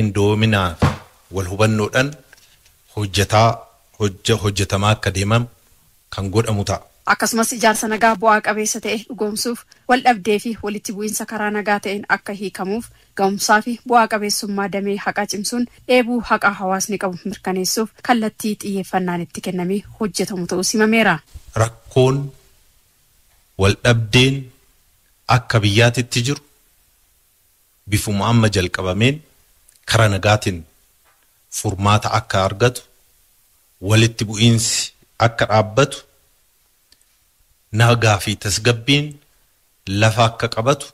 Qindoominaa fi wal hubannoodhaan hojjetamaa akka deemamu kan godhamu ta'a. Akkasumas ijaarsa nagaa bu'aa qabeessa ta'e dhugoomsuuf wal dhabdee fi walitti bu'iinsa karaa nagaa ta'een akka hiikamuuf ga'umsaa fi bu'aa qabeessummaa damee haqaa cimsuun dheebuu haqaa hawaasni qabu mirkaneessuuf kallattii xiyyeeffannaan itti kennamee hojjetamu ta'uu himameera. Rakkoon wal dhabdeen akka biyyaatitti jiru bifuma amma jalqabameen karaa nagaatiin furmaata akka argatu, walitti bu'iinsi akka dhaabbatu, nagaa fi tasgabbiin lafa akka qabatu,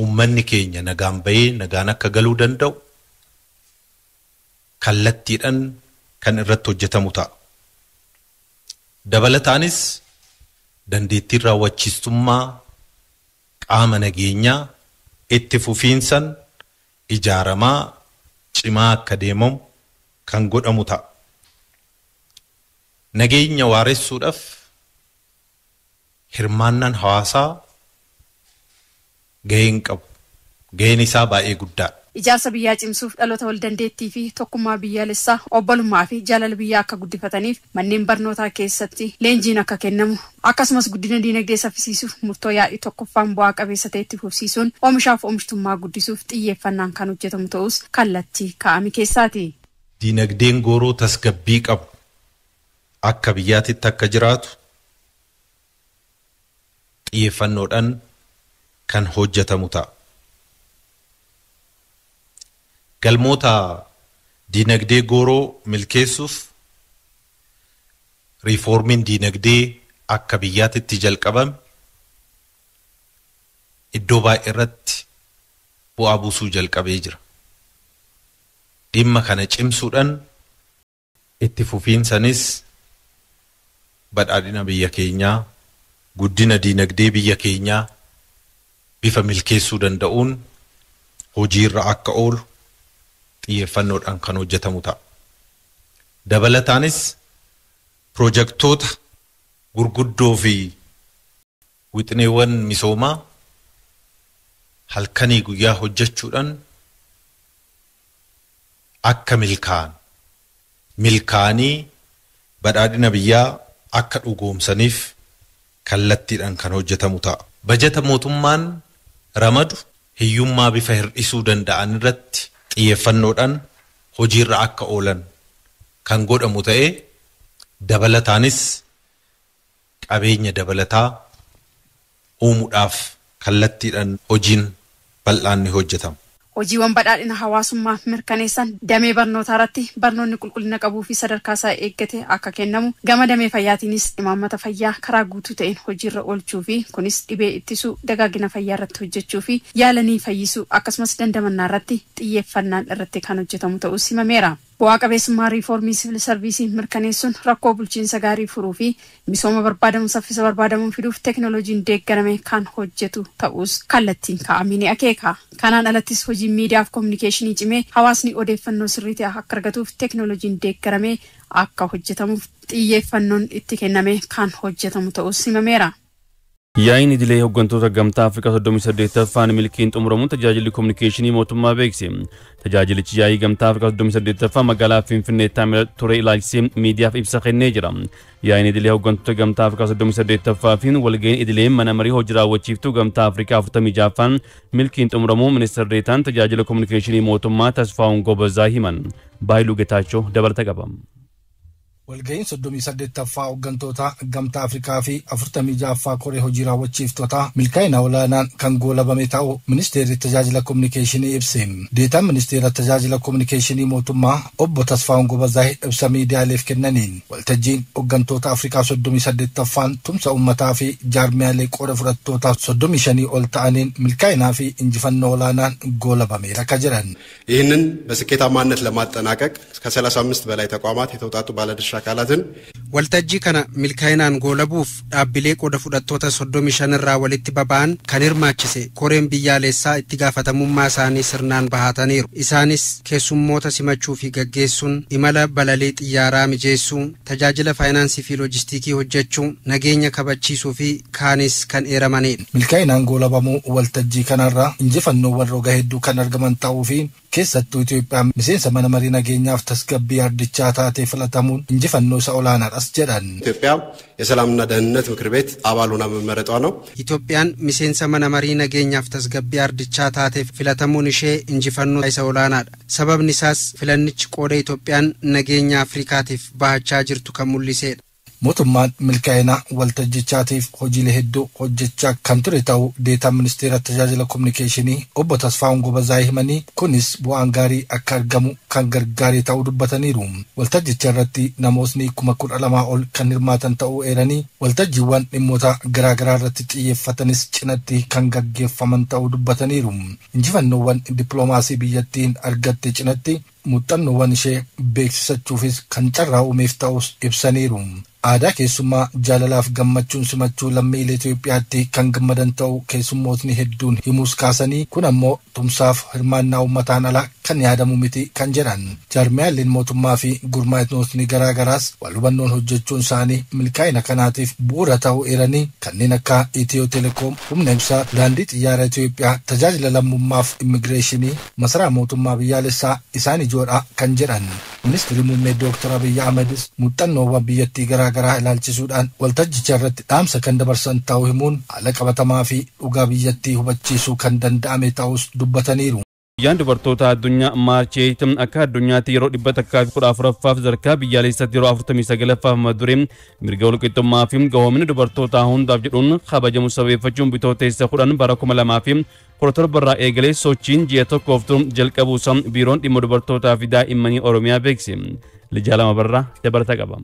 uummanni keenya nagaan bahee nagaan akka galuu danda'u kallattiidhaan kan irratti hojjetamu ta'a. Dabalataanis dandeettiin raawwachiistummaa qaama nageenyaa itti fufiinsan ijaaramaa cimaa akka deemamu kan godhamu ta'a. Nageenya waaressuudhaaf hirmaannaan hawaasaa gaheen qabu. Gaheen isaa baay'ee guddaadha. Ijaarsa biyyaa cimsuuf dhaloota wal dandeettii fi tokkummaa biyyaalessaa, obbolummaa fi jaalala biyyaa akka guddifataniif manneen barnootaa keessatti leenjiin akka kennamu, akkasumas guddina diinagdee saffisiisuuf murtoo yaa'ii tokkoffaan bu'aa qabeessa ta'e itti fufsiisuun oomishaaf oomishtummaa guddisuuf xiyyeeffannaan kan hojjetamu ta'us kallattii kaa'ame keessaati. Diinagdeen gooroo tasgabbii qabu akka biyyaatitti akka jiraatu xiyyeeffannoodhaan kan hojjetamu ta'a. Galmoota diinagdee gooroo milkeessuuf riifoormiin diinagdee akka biyyaatitti jalqabame iddoo baay'ee irratti bu'aa buusuu jalqabee jira. Dhimma kana cimsuudhaan itti fufiinsanis badhaadhina biyya keenyaa, guddina diinagdee biyya keenyaa bifa milkeessuu danda'uun hojiirra akka oolu xiyyeeffannoodhaan kan hojjetamu ta'a. Dabalataanis pirojektoota gurguddoo fi wixineewwan misoomaa halkanii guyyaa hojjechuudhaan akka milkaa'anii badhaadhina biyyaa akka dhugoomsaniif kallattiidhaan kan hojjetamu ta'a. Bajata mootummaan ramadu hiyyummaa bifa hir'isuu danda'an irratti xiyyeeffannoodhaan hojiirra akka oolan kan godhamu ta'ee dabalataanis qabeenya dabalataa uumuudhaaf kallattiidhaan hojiin bal'aan ni hojjetama. Hojiiwwan badhaadhina hawaasummaa mirkaneessan damee barnootaa irratti barnoonni qulqullina qabuu fi sadarkaa isaa eeggate akka kennamu, gama damee fayyaatiinis imaammata fayyaa karaa guutuu ta'een hojiirra oolchuu fi kunis dhibee ittisuu, dagaagina fayyaa irratti hojjechuu fi yaalanii fayyisuu akkasumas dandamannaa irratti xiyyeeffannaan irratti kan hojjetamu ta'us himameera. Bu'aa qabeessummaa riifoormii siviil sarviisii mirkaneessuun rakkoo bulchiinsa gaarii furuu fi misooma barbaadamu saffisa barbaadamuun fiduuf teekinooloojiin deeggarame kan hojjetu ta'us kallattiin kaa'amee ni akeeka. Kanaan alattis hojiin miidiyaa fi kominikeeshinii cimee hawaasni odeeffannoo sirrii ta'e akka argatuuf teekinooloojiin deeggaramee akka hojjetamuuf xiyyeeffannoon itti kenname kan hojjetamu ta'us himameera. Yaa'iin idilee hooggantoota Gamtaa Afrikaa 38ffaan milkiin xumuramuun tajaajilli kominikeeshinii mootummaa beeksise. Tajaajilichi yaa'ii Gamtaa Afrikaa 38ffaa magaalaa Finfinneetti ture ilaalchisee miidiyaaf ibsa kennee jira. Yaa'iin idilee hooggantoota Gamtaa Afrikaa 38ffaa fi walga'iin idilee mana marii hojii raawwachiiftuu Gamtaa Afrikaa 46ffaan milkiin xumuramuu ministeerri deetaan tajaajila kominikeeshinii mootummaa Tasfaa'uun Gobazaa himan. Baayiluu Getaachoo dabalata qaba. Walga'iin 38ffaa hooggantoota Gamtaa Afrikaa fi 46ffaa koree hojii raawwachiiftotaa milkaa'ina olaanaan kan goolabame ta'uu ministeerri tajaajila kominikeeshinii ibse. Deetaan ministeera tajaajila kominikeeshinii mootummaa obbo Tasfaa'uun Gobazaay ibsa miidiyaaleef kennaniin waltajjiin hooggantoota Afrikaa 38ffaan tumsa uummataa fi jaarmiyaalee qooda fudhattootaa 35 ol ta'aniin milkaa'inaa fi injifannoo olaanaan goolabameera akka jedhan. ይህንን በስኬታማነት ለማጠናቀቅ ከ35 በላይ ተቋማት የተውጣጡ ባለድርሻ አካላትን Waltajjii kana milkaa'inaan goolabuuf dhaabbilee qooda fudhattoota 35 irraa walitti baba'an kan hirmaachise koreen biyyaalessaa itti gaafatamummaa isaanii sirnaan bahataniiru. Isaanis keessummoota simachuu fi gaggeessuun, imala balalii xiyyaaraa mijeessuu, tajaajila faayinaansii fi loojistiikii hojjechuu, nageenya kabachiisuu fi kaanis kan eeramanidha. Milkaa'inaan goolabamuu waltajjii kanarraa injifannoowwan roga hedduu kan argaman ta'uu fi keessattuu Itoophiyaan miseensa mana marii nageenyaaf tasgabbii ardichaa taatee filatamuun injifannoo isa olaanaadhas jedhan. ኢትዮጵያ የሰላምና ደህንነት ምክር ቤት አባል ሆና መመረጧ ነው። Itoophiyaan miseensa mana marii nageenyaaf tasgabbii ardichaa taatee filatamuun ishee injifannoo isa olaanaadha. Sababni isaas filannichi qooda Itoophiyaan nageenya Afrikaatiif bahachaa jirtu kan mul'isedha. Mootummaan milkaa'ina waltajjichaatiif hojiilee hedduu hojjechaa kan ture ta'uu deetaan ministeera tajaajila kominikeeshinii obbo Tasfaa'uun Gobazaay himanii, kunis bu'aan gaarii akka argamu kan gargaare ta'uu dubbataniiru. Waltajjicha irratti namootni 12,000 ol kan hirmaatan ta'uu eeranii, waltajjiiwwan dhimmoota garaagaraa irratti xiyyeeffatanis cinatti kan gaggeeffaman ta'uu dubbataniiru. Injifannoowwan dippiloomaasii biyyattiin argatte cinatti muuxannoowwan ishee beeksisachuufis kan carraa uumeef ta'us ibsaniiru. Aadaa keessummaa jaalalaaf gammachuun simachuu lammiilee Itoophiyaatti kan gammadan ta'uu keessummootni hedduun himuus kaasanii, kun ammoo tumsaaf hirmaannaa uummataan ala kan yaadamu miti kan jedhan. Jaarmiyaaleen mootummaa fi gurmaa'inootni garaagaraas wal hubannoon hojjechuun isaanii milkaa'ina kanaatiif bu'uura ta'uu eeranii, kanneen akka Itiyoo Telekoom, humna ibsaa, daandii xiyyaara Itoophiyaa, tajaajila lammummaaf immigireeshinii, masaraa mootummaa biyyaalessaa isaan ijoodha kan jedhan. Ministeerri muummee Dooktar Abiyyi Ahmedis muuxannoowwan biyyattii garaagaraa ilaalchisuudhaan waltajjicha irratti dhaamsa kan dabarsan ta'uu himuun, haala qabatamaa fi dhugaa biyyattii hubachiisuu kan danda'ame ta'us dubbataniiru. Guyyaan dubartoota addunyaa March 8 akka addunyaatti yeroo 114ffaaf, sadarkaa biyyaalessaatti yeroo 49ffaaf mata duree "Mirga walqixxummaa fi gahoomina dubartootaa hundaaf" jedhuun kabajamu sababeeffachuun Bitootessa 10 bara 2017 irraa eegalee sochiin ji'a tokkoof turu jalqabuusaa biiroon dhimma dubartootaa fi daa'immanii Oromiyaa beeksise. Lijaa lama barraa dabalata qaba.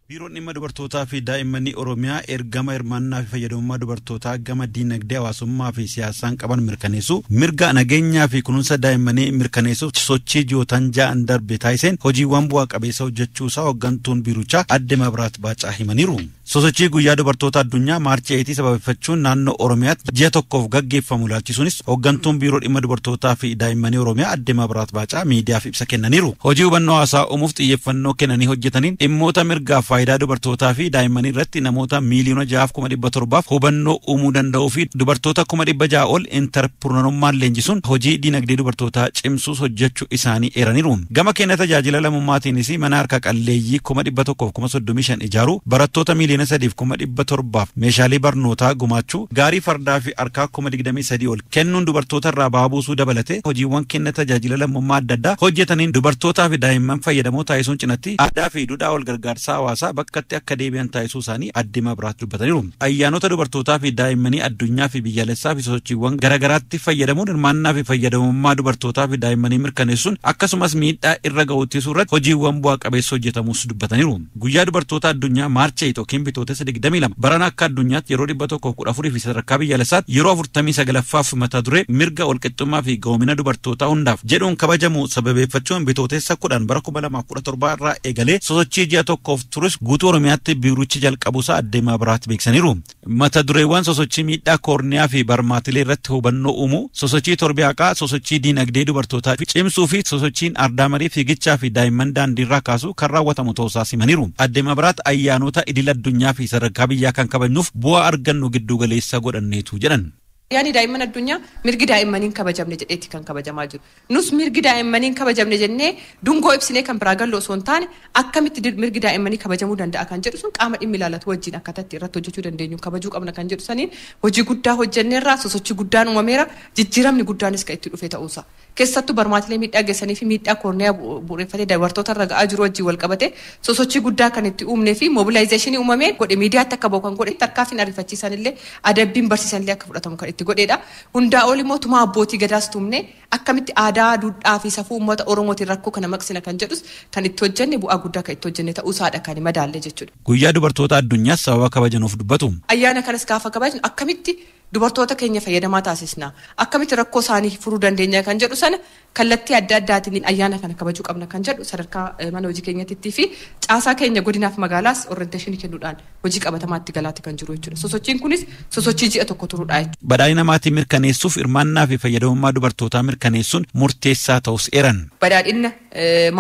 Biiroon dhimma dubartootaa fi daa'immanii Oromiyaa ergama hirmaannaa fi fayyadamummaa dubartootaa gama diinagdee, hawaasummaa fi siyaasaan qaban mirkaneessuu, mirga nageenyaa fi kunuunsa daa'immanii mirkaneessuuf sochii ji'ootaan 6n darbe taasiseen hojiiwwan bu'aa qabeessa hojjechuusaa hooggantuun biirichaa adde Mabraat Baacaa himaniiru. Sosochii guyyaa dubartoota addunyaa March 8 sababeeffachuun naannoo Oromiyaatti ji'a tokkoof gaggeeffamu ilaalchisuunis hooggantuun biiroo dhimma dubartootaa fi daa'immanii Oromiyaa adde Mabraat Baacaa miidiyaaf ibsa kennaniiru. Hojii hubannoo hawaasaa uumuuf xiyyeeffannoo kennanii hojjetaniin dhimmoota mirgaaf faayidaa dubartootaa fi daa'immanii irratti namoota 6,700,000 hubannoo uumuu danda'uu fi dubartoota 600,000 ol intarpiroonerummaan leenjisuun hojii diinagdee dubartootaa cimsuus hojjechuu isaanii eeraniiru. Gama kenna tajaajila lammummaatiinis mana harka qalleeyyii 135,000 ijaaruu, barattoota 3,700,000 meeshaalee barnootaa gumaachuu, gaarii fardaa fi harkaa 23,000 ol kennuun dubartoota irraa ba'aa buusuu dabalatee hojiiwwan kenna tajaajila lammummaa adda addaa hojjetaniin dubartootaa fi daa'imman fayyadamoo taasisuun cinatti aadaa fi duudhaa wal gargaarsaa hawaasaa bakkatti akka deebi'an taasisuu isaanii adde Mabraat dubbataniiru. Ayyaanota dubartootaa fi daa'immanii addunyaa fi biyyaalessaa fi sosochiiwwan garaagaraatti fayyadamuun hirmaannaa fi fayyadamummaa dubartootaa fi daa'immanii mirkaneessuun, akkasumas miidhaa irra ga'u ittisuu irratti hojiiwwan bu'aa qabeessa hojjetamus dubbataniiru. Guyyaa dubartoota addunyaa March 8 yookiin Bitootessa 22 barana akka addunyaatti yeroo 114 fi sadarkaa biyyaalessaatti yeroo 49ffaaf mata duree "Mirga walqixxummaa fi gahoomina dubartootaa hundaaf" jedhuun kabajamu sababeeffachuun Bitootessa 10 bara 2017 irraa eegalee sosochii ji'a tokkoof turus guutuu Oromiyaatti biiruchi jalqabuusaa adde Mabraat beeksisaniiru. Mata dureewwan sosochii miidhaa koorniyaa fi barmaatilee irratti hubannoo uumuu, sosochii torbii haqaa, sosochii diinagdee dubartootaa cimsuu fi sosochiin ardaa marii, fiigichaa fi daa'imman daandiirraa kaasuu kan raawwatamu ta'uusaa himaniiru. Adde Mabraat ayyaanota idil addunyaa fi sadarkaa biyyaa kan kabajnuuf bu'aa argannu giddu galeessa godhanneetu jedhan. Yaani daa'imman addunyaa mirgi daa'immaniin kabajamne jedheeti kan kabajamaa jiru. Nus mirgi daa'immaniin kabajamne jennee dungoo ibsinee kan biraa gallu osoo hin taane, akkamitti mirgi daa'immanii kabajamuu danda'a kan jedhu sun qaama dhimmi ilaallatu wajjin akkatatti irratti hojjechuu dandeenyu kabajuu qabna kan jedhu saniin hojii guddaa hojjenneerra. Sosochii guddaan uumameera, jijjiiramni guddaanis kan itti dhufe ta'uusa. Keessattuu barmaatilee miidhaa geessanii fi miidhaa koorniyaa bu'uureffatee dubartoota irra ga'aa jiru wajjin wal qabate sosochii guddaa kan itti uumnee fi mobilization uumamee godhe miidiyaatti akka ba'u kan godhe, tarkaanfiin ariifachiisan illee adabbiin barsiisan illee akka fudhatamu kan itti godheedha. Hundaa ol immoo tumaa abbootii gadaas tumne, akkamitti aadaa, duudhaa fi safuu uummata Oromootiin rakkoo kana maqsina kan jedhus kan itti hojjenne, bu'aa guddaa kan itti hojjenne ta'uusaadha kan madaalle jechuudha. Guyyaa dubartoota addunyaas sababa kabajanuuf dubbatu. Ayyaana kanas gaafa kabajnu akkamitti dubartoota keenya fayyadamaa taasisna, akkamitti rakkoo isaanii furuu dandeenya kan jedhu sana kallattii adda addaatiin ayyaana kana kabajuu qabna kan jedhu sadarkaa mana hojii keenyattii fi caasaa keenya godinaaf magaalaas orienteeshinii kennuudhaan hojii qabatamaatti galaatti kan jiru jechuudha. Sosochiin kunis sosochii ji'a tokko turuudha jechuudha. Badhaadhina maatii mirkaneessuuf hirmaannaa fi fayyadamummaa dubartootaa mirkaneessuun murteessaa ta'us eeran. Badhaadhina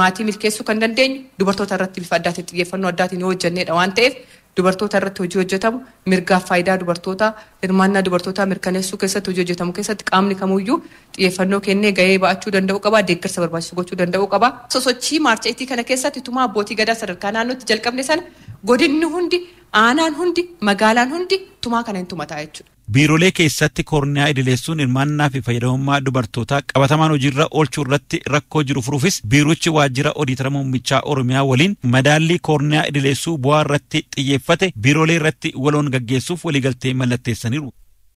maatii milkeessuu kan dandeenyu dubartoota irratti bifa addaatiin xiyyeeffannoo addaatiin yoo hojjennedha waan ta'eef, dubartoota irratti hojii hojjetamu, mirgaaf faayidaa dubartootaa, hirmaannaa dubartootaa mirkaneessuu keessatti hojii hojjetamu keessatti qaamni kamuyyuu xiyyeeffannoo kennee gahee ba'achuu danda'u qaba, deeggarsa barbaachisu gochuu danda'u qaba. Sosochii maarcheetii kana keessatti tumaa abbootii gadaa sadarkaa naannootti jalqabne sana godinni hundi, aanaan hundi, magaalaan hundi tumaa kana hin tumataa jechuudha. Biirolee keessatti koorniyaa idileessuun hirmaannaa fi fayyadamummaa dubartootaa qabatamaan hojiirra oolchuu irratti rakkoo jiru furuufis biirochi waajjira Odiitara Muummichaa Oromiyaa waliin madaallii koorniyaa idileessuu bu'aa irratti xiyyeeffate biirolee irratti waloon gaggeessuuf waliigaltee mallatteessaniiru.